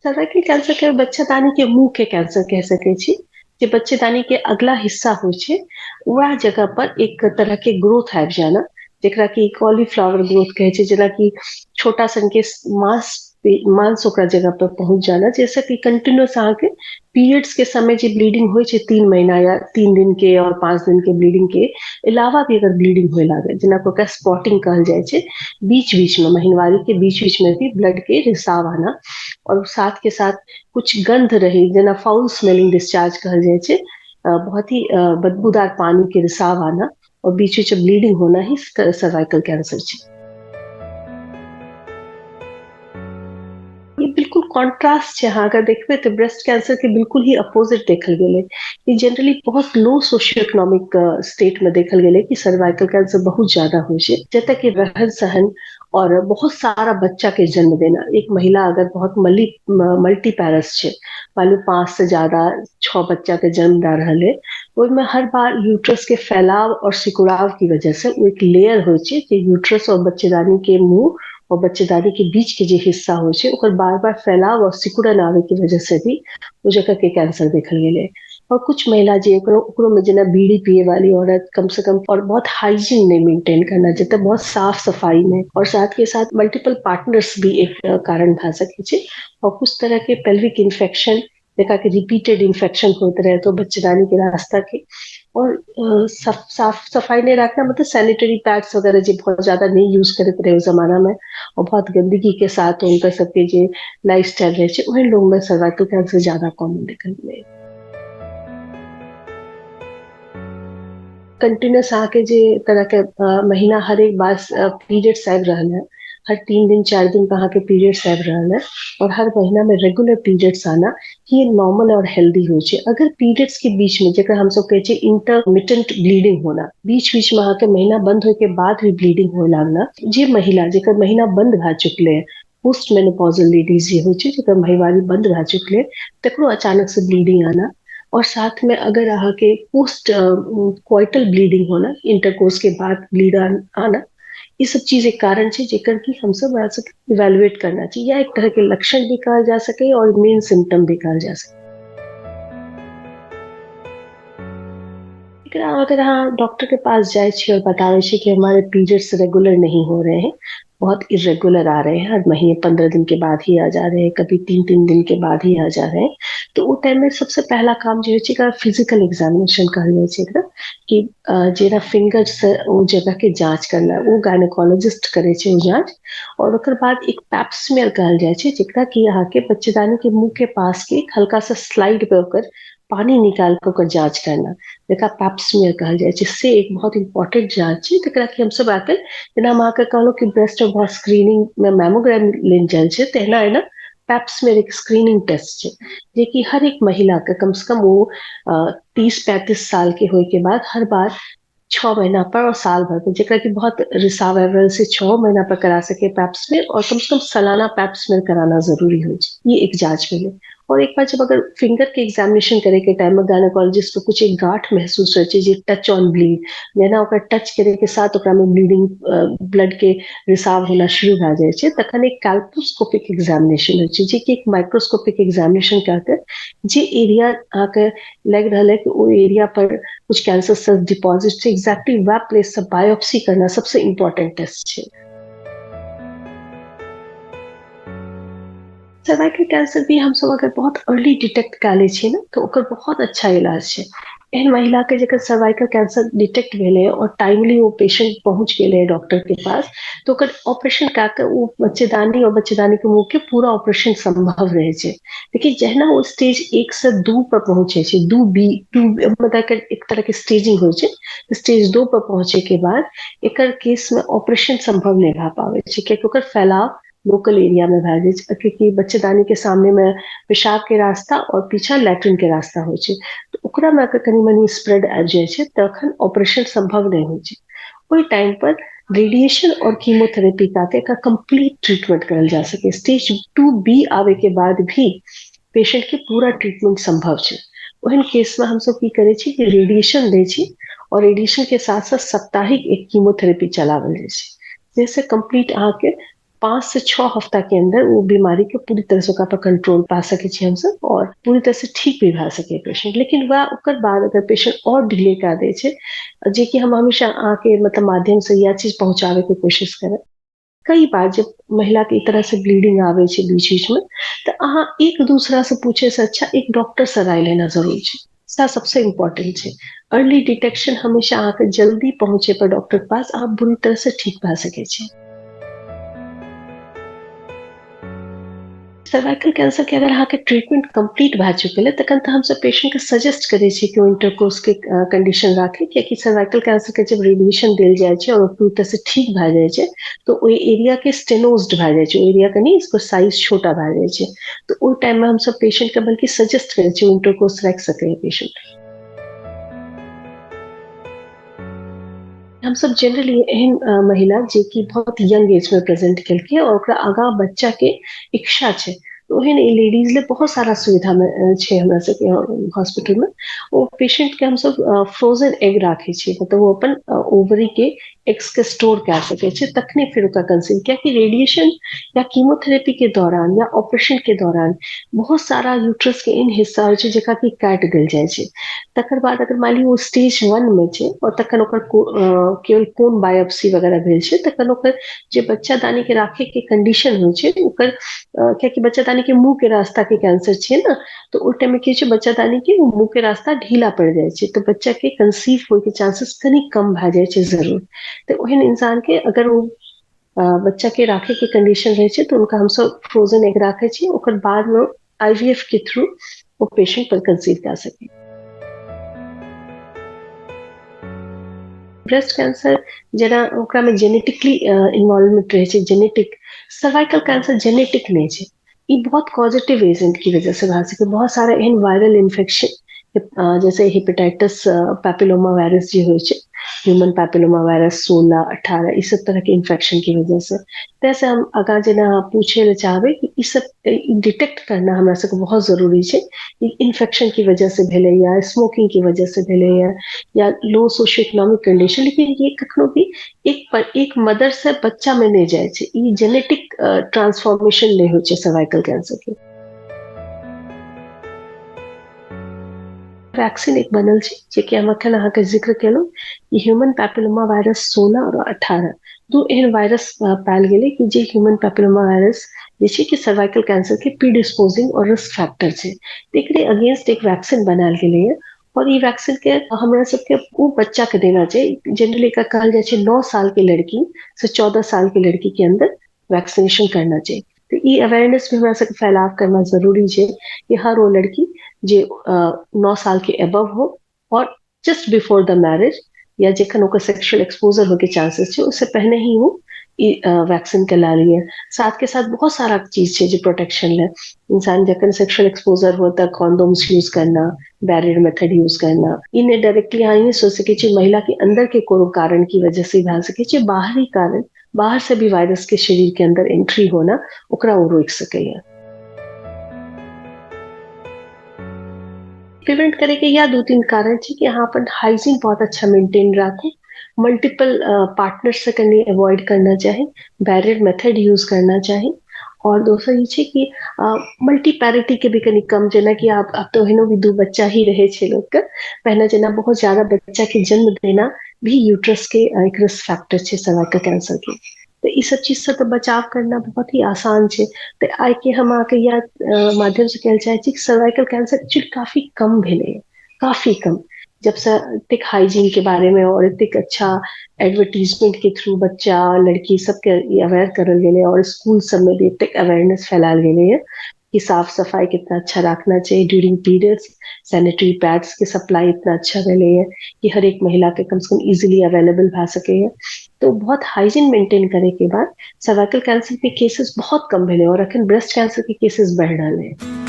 Cervical cancer के बच्चादानी के मुंह के कैंसर कह सकै छी। जे बच्चेदानी के अगला हिस्सा होइ छै, वएह जगह पर एक तरह के ग्रोथ आबि जाना, जेकरा कि कॉलीफ्लावर ग्रोथ कहै छै, जेनाकि छोटा सन के मांस मांस ओकरा जगह पर पहुंच जाना, जैसे कि कंटिन्यूअस अहाँके पीरियड्स के समय जे ब्लीडिंग होइ छै 3 महीना या 3 दिन के और 5 दिन के ब्लीडिंग के अलावा भी अगर ब्लीडिंग होए लागल, जेना ओकरा स्पॉटिंग कहल जाइ छै, बीच बीच में महीनवारी के बीच बीच में भी ब्लड के रिसाव आना और साथ के साथ कुछ गंध रहे, जेना फाउल स्मेलिंग डिस्चार्ज कहल जाइ छै, बहुत ही बदबूदार पानी के रिसाव आना और बीच बीच में ब्लीडिंग होना ही सर्वाइकल कैंसर छै। ई बिल्कुल कॉन्ट्रास्ट छै। अहाँ अगर देखबै तऽ ब्रेस्ट कैंसर के बिल्कुल ही अपोजिट देखल गेलै। ई जनरली बहुत लो सोशियो इकोनॉमिक स्टेट में देखल गेलै कि सर्वाइकल कैंसर बहुत ज्यादा होइ छै, जतऽ कि रहन सहन और बहुत सारा बच्चा के जन्म देना। एक महिला अगर बहुत मल्टी पैरस छै, मानू 5 से ज्यादा 6 बच्चा के जन्म दऽ रहल है, ओहिमे हर बार यूट्रस के फैलाव और सिकुड़ाव की वजह से ओ एक लेयर होइ छै जे यूट्रस और बच्चेदानी के मुंह और बच्चेदानी के बीच के जे हिस्सा होइ छै, ओकर बार बार फैलाव और सिकुड़न आवे के वजह से भी ओ जगह के कैंसर देखल गेलै। और कुछ महिला जे ओकरो में जेना बीड़ी पिए वाली औरत कम से कम और बहुत हाइजीन नहीं मेंटेन करना, जते बहुत साफ सफाई में, और साथ के साथ मल्टीपल पार्टनर्स भी एक कारण भए सकै छै। और कुछ तरह के पेल्विक इन्फेक्शन, जेकरा के रिपीटेड इन्फेक्शन होइत रहे तो बच्चेदानी के रास्ता के, और साफ सफाई नहीं रखना, मतलब सैनिटरी पैड्स वगैरह जे बहुत ज्यादा नहीं यूज करैत रहे उस जमाना में, और बहुत गंदगी के साथ उनका सबके जे लाइफ स्टाइल रहे छै, ओहन लोग में सर्वाइकल कैंसर ज्यादा कॉमन देखल गेलै। कंटिन्यूस अहाँके जे तरह के महीना हर एक बार पीरियड्स आबि रहल है, हर 3 दिन 4 दिन पर अहाँके पीरियड्स आबि रहल है, और हर महीना में रेगुलर पीरियड्स आना ही नॉर्मल और हेल्दी होइ छै। अगर पीरियड्स के बीच में, जेकरा हमसब कहै छियै इंटरमिटेंट ब्लीडिंग होना, बीच बीच में अहाँके महीना बंद होय के बाद भी ब्लीडिंग होए लागना, जे महिला जेकर महीना बंद भए चुकले है, पोस्ट मेनोपॉजल लेडीज जे होइ छै, जेकर महीनवारी बंद भए चुकले, तकरो अचानक से ब्लीडिंग आना, और साथ में अगर अहाँके पोस्ट क्वाइटल ब्लीडिंग होना, इंटरकोर्स के बाद ब्लीड आना, ई सब चीज एक कारण छै जेकर कि हमसब ओकरा सबके इवेलुएट करना चाहिए, या एक तरह के लक्षण भी कहल जा सके और मेन सिम्टम भी कहल जा सके। एकरा अगर अहाँ डॉक्टर के पास जाइ छी और बताबै छी कि हमारे पीरियड्स रेगुलर नहीं हो रहे हैं, बहुत इरेगुलर आ रहे हैं, हर महीने 15 दिन के बाद ही आ जा रहे हैं, कभी 3-3 दिन के बाद ही आ जा रहे हैं, तो ओ टाइम में सबसे पहला काम जे होइ छै एकरा फिजिकल एग्जामिनेशन कहल जाइ छै एकरा, कि जेना फिंगर से ओ जगह के जांच करना, ओ गायनेकोलॉजिस्ट करै छै ओ जांच। और ओकर बाद एक पैप स्मीयर कहल जाइ छै, जेकरा कि अहाँके बच्चेदानी के मुंह के पास के एक हल्का सा स्लाइड पे ओकर पानी निकाल के ओकर जांच करना, जेकरा पैप स्मीयर कहल जाइ छै, से एक बहुत इंपॉर्टेंट जांच छै, जेकरा कि हमसब आइ काल्हि, जेना हम अहाँके कहलहुँ कि ब्रेस्ट में बहुत स्क्रीनिंग में मैमोग्राम लेल जाइ छै, तहिना एना पैप स्मीयर एक स्क्रीनिंग टेस्ट छै, जेकि हर एक महिला के कम से कम वो 30-35 साल के होय के बाद हर बार 6 महीना पर और साल भर पर, जेकरा कि बहुत रिसाव आबि रहल छै, 6 महीना पर करा सके पैप स्मीयर, और कम से कम सालाना पैप स्मीयर कराना जरूरी होइ छै। ई एक जांच भेलै। और एक बार जब अगर फिंगर के एग्जामिनेशन करे के टाइम में गायनेकोलॉजिस्ट को कुछ एक गांठ महसूस होइ छै जे टच ऑन ब्लीड, जेना ओकरा टच करे के साथ ओकरा में ब्लीडिंग ब्लड के रिसाव होना शुरू भए जाइ छै, तखन एक कैल्पोस्कोपिक एग्जामिनेशन होइ छै, जे कि एक माइक्रोस्कोपिक एग्जामिनेशन कए के जे एरिया अहाँके लागि रहल है कि ओ एरिया पर कुछ कैंसर सेल्स डिपॉजिट छै, एक्जैक्टली वएह प्लेस से बायोप्सी करना सबसे इम्पोर्टेंट टेस्ट छै। सर्वाइकल कैंसर भी हमसब अगर बहुत अर्ली डिटेक्ट कए लै छियै ने, तऽ ओकर बहुत अच्छा इलाज छै। एहन महिला के जेकर सर्वाइकल कैंसर डिटेक्ट भेलै और टाइमली ओ पेशेंट पहुंच गेलै डॉक्टर के पास, तऽ ओकर ऑपरेशन कए के ओ बच्चेदानी और बच्चेदानी के मुंह के पूरा ऑपरेशन संभव रहै छै। लेकिन जहिना ओ स्टेज 1 से 2 पर पहुंचे छै, 2B, 2 मतलब एक तरह के स्टेजिंग होइ छै, स्टेज 2 पर पहुंचे के बाद एकर केस में ऑपरेशन संभव नहि भए पाबै छै, कियाकि ओकर फैलाव लोकल एरिया में भए जाइ छै, कियाकि बच्चेदानी के सामने में पेशाब के रास्ता और पीछा लैट्रिन के रास्ता होइ छै, तऽ ओकरा में अगर कनि मनि स्प्रेड आबि जाइ छै तखन ऑपरेशन संभव नहि होइ छै। ओहि टाइम पर रेडिएशन और कीमोथेरेपी का के एकर कंप्लीट ट्रीटमेंट करल जा सके। स्टेज 2B आवे के बाद भी पेशेंट के पूरा ट्रीटमेंट संभव छै। ओहन केस में हमसब की करै छी कि रेडिएशन दै छी और रेडिएशन के साथ साथ साप्ताहिक एक कीमोथेरेपी चलावल जाइ छै, जैसे कंप्लीट अहाँके 5 से 6 हफ्ता के अंदर वो बीमारी के पूरी तरह से ओकरा पर कंट्रोल पा सकै छी हमसब और पूरी तरह से ठीक भी भए सकैए पेशेंट। लेकिन वएह ओकर बाद अगर पेशेंट और डिले कए दै छै, जेकि हम हमेशा अहाँके मतलब माध्यम से इएह चीज पहुँचाबैके कोशिश करब, कई बार जब महिला के ई तरह से ब्लीडिंग आबै छै बीच बीच में, तऽ अहाँ एक दूसरा से पूछे से अच्छा एक डॉक्टर से राय लेना जरूर छै। सएह सबसे इम्पोर्टेंट छै। अर्ली डिटेक्शन हमेशा अहाँके जल्दी पहुँचे पर डॉक्टर के पास अहाँ बुरी तरह से ठीक भए सकै छी। सर्वाइकल कैंसर के अगर अहाँके ट्रीटमेंट कंप्लीट भए चुकल है, तखन तऽ हमसब पेशेंट के सजेस्ट करै छी कि ओ इंटरकोर्स के कंडीशन राखै, कियाकि सर्वाइकल कैंसर के जब रेडिएशन देल जाइ छै और ओ पूरी तरह से ठीक भए जाइ छै, तऽ ओहि एरिया के स्टेनोज्ड भए जाइ छै, ओहि एरिया कनि इसको साइज छोटा भए जाइ छै। तऽ ओहि टाइम मे हमसब पेशेंट के बल्कि सजेस्ट करै छी, इंटरकोर्स राखि सकैए पेशेंट। हमसब जनरली एहन महिला जेकि बहुत यंग एज में प्रेजेंट केलकै और ओकरा आगाँ बच्चा के इच्छा छै, ओहन लेडीज ले बहुत सारा सुविधा में छै हमरा सबके हॉस्पिटल में। ओ पेशेंट के हमसब फ्रोजन एग राखै छियै, मतलब ओ अपन ओवरी के एग्स के स्टोर कए सकै छै, तखने फेर ओकरा कंसीव, कियाकि रेडिएशन या कीमोथेरेपी के दौरान या ऑपरेशन के दौरान बहुत सारा यूट्रस के एहन हिस्सा होइ छै जेकरा कि काटि देल जाइ छै। तकर बाद अगर मान लियौ ओ स्टेज 1 मे छै और तखन ओकर केवल कोन बायोप्सी वगैरह भेल छै, तखन ओकर जे बच्चादानी के राखे के कंडीशन होइ छै ओकर, कियाकि बच्चादानी के मुंह के रास्ता के कैंसर छै ने, तऽ ओहि टाइम मे की होइ छै, बच्चादानी के मुंह के रास्ता ढीला पड़ि जाइ छै, तऽ बच्चा के कंसीव होय के चांसेस कनि कम भए जाइ छै जरूर। तऽ ओहन इंसान के अगर ओ बच्चा के राखे के कंडीशन रहै छै, तऽ हुनका हमसब फ्रोजन एग राखै छी, ओकर बाद मे आईवीएफ के थ्रू ओ पेशेंट पर कंसीव कए सकै। ब्रेस्ट कैंसर जेना ओकरा मे जेनेटिकली इन्वॉल्वमेंट रहै छै, जेनेटिक, सर्वाइकल कैंसर जेनेटिक नहि छै। ई बहुत पॉजिटिव एजेंट की वजह से भए सकै। बहुत सारा एहन वायरल इन्फेक्शन जैसे हेपेटाइटिस पैपिलोमा वायरस जे होइ छै, ह्यूमन पैपिलोमा वायरस 16, 18, ई सब तरह के इन्फेक्शन की वजह से। तैसे हम आगाँ जेना पूछे लए चाहबै कि ई सब डिटेक्ट करना हमरा सबके बहुत जरूरी छै। ई इन्फेक्शन की वजह से भेलै या स्मोकिंग की वजह से भेलै या लो सोशियो इकोनॉमिक कंडीशन, लेकिन ये कखनो भी एक मदर से बच्चा में नहि जाइ छै। ई जेनेटिक ट्रांसफॉर्मेशन नहि होइ छै सर्वाइकल कैंसर के। वैक्सीन एक बनल छै, जेकि हम अखन अहाँके जिक्र केलहुँ कि ह्यूमन पैपिलोमा वायरस 16 और 18, दू एहन वायरस पायल गेलै कि जे ह्यूमन पैपिलोमा वायरस जे छै कि सर्वाइकल कैंसर के प्रीडिस्पोजिंग और रिस्क फैक्टर छै। एकरे अगेंस्ट एक वैक्सीन बनायल गेलैए और ई वैक्सीन के हमरा सबके ओ बच्चा के देना चाही। जनरली एकरा कहल जाइ छै 9 साल के लड़की से 14 साल के लड़की के अंदर वैक्सीनेशन करना चाही। तऽ ई अवेयरनेस भी हमरा सबके फैलाव करना जरूरी छै कि हर ओ लड़की जे 9 साल के एबव हो और जस्ट बिफोर the marriage या जखन ओकर सेक्सुअल एक्सपोजर होके चांसेस छै, उससे पहले ही वो ई वैक्सीन के ला लिअ। साथ के साथ बहुत सारा चीज छै जे प्रोटेक्शन ले इंसान जखन सेक्सुअल एक्सपोजर हो तऽ कॉन्डोम्स यूज करना, बैरियर मेथड यूज करना। ई नहि डायरेक्टली अहाँ ई सोच सकै छी महिला के अंदर के कोनो कारण की वजह से भए सकै छै, बाहरी कारण, बाहर से भी वायरस के शरीर के अंदर एंट्री होना, ओकरा ओ रोकि सकैया। प्रिवेंट करे के या 2-3 कारण छै कि अहाँ अपन हाइजीन बहुत अच्छा मेंटेन राखू, मल्टीपल पार्टनर से कनि अवॉइड करना चाही, बैरियर मेथड यूज करना चाही और दोसर ई छै कि मल्टी पैरिटी के भी कनि कम, जेनाकि आब तऽ ओहनो भी दू बच्चा ही रहै छै लोकके। पहिने जेना बहुत ज्यादा बच्चा के जन्म देना भी यूट्रस के एक रिस्क फैक्टर छै सर्वाइकल कैंसर के। तऽ ई सब चीज से तऽ बचाव करना बहुत ही आसान छै। तऽ आइ के हम अहाँके इएह माध्यम से कहै चाहै छी कि सर्वाइकल कैंसर एक्चुअली काफी कम भेलैए, काफी कम, जब से एतेक हाइजीन के बारे में और एतेक अच्छा एडवर्टीजमेंट के थ्रू बच्चा लड़की सबके अवेयर करल गेलै और स्कूल सब में भी एतेक अवेयरनेस फैलायल गेलैए कि साफ सफाई कितना अच्छा रखना चाहिए ड्यूरिंग पीरियड्स, सैनिटरी पैड्स के सप्लाई इतना अच्छा भेलैए कि हर एक महिला के कम से कम इजीली अवेलेबल भए सकैए। तो बहुत हाइजीन मेंटेन करे के बाद सर्वाइकल कैंसर के केसेस बहुत कम भेलै और अखन ब्रेस्ट कैंसर के केसेस बढ़ि रहल है।